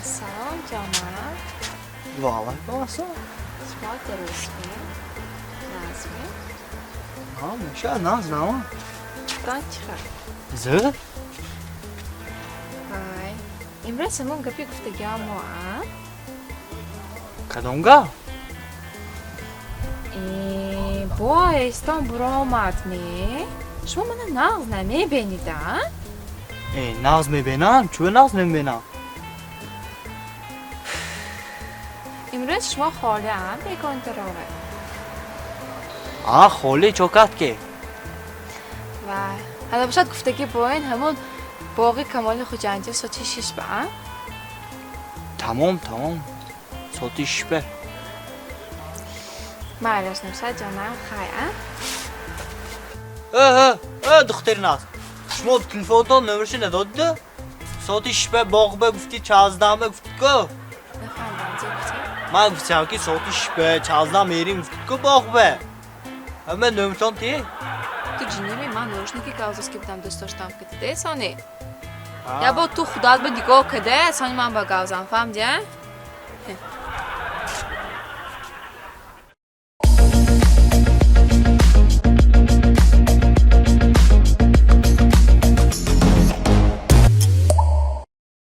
Ассалом, ҷонам. Ва алайкум ассалом. Шумо дурустме? Нағзме? Мешавад, нағз, нама. Тон чӣ хел? Зӯр. Вай, имрӯз ҳамон гапи гуфтагиам мо, а? Кадом гап? Э, бо эстон буромад ме? Шумо мана нағз намебинед, а? Э, нағз мебинам, чӯ нағз намебинам? Имрӯз шумо холӣ, а, бегонтарове? А, холӣ, чо кард ки? Вай, ҳала бошад, гуфтагӣ бо ин ҳамон боғи Камоли Хуҷандӣ соати 6 ба, а? Тамом, тамом. Соати 6 ба. Майлаш набошад, ҷонам, хай, а? Э, э, э, духтари нағз. Шумо телефонтон номершо надодиду? Соати 6 ба боғ ба гуфтӣ, чаздаҳ ба гуфтӣ ку? Нафаҳмидам, чӣ гуфтӣ? Ман гуфтам, ки соати 6 ба чаздаҳ мерим, гуфтӣ ку боғ ба. Ҳама номертон ти? Ту ҷинними? Ман нарочно галзоски будам, дӯст доштам, ки диде сони. Я бо ту худат ба нигоҳ каде, сони ман ба гавзам, фаҳмди, а?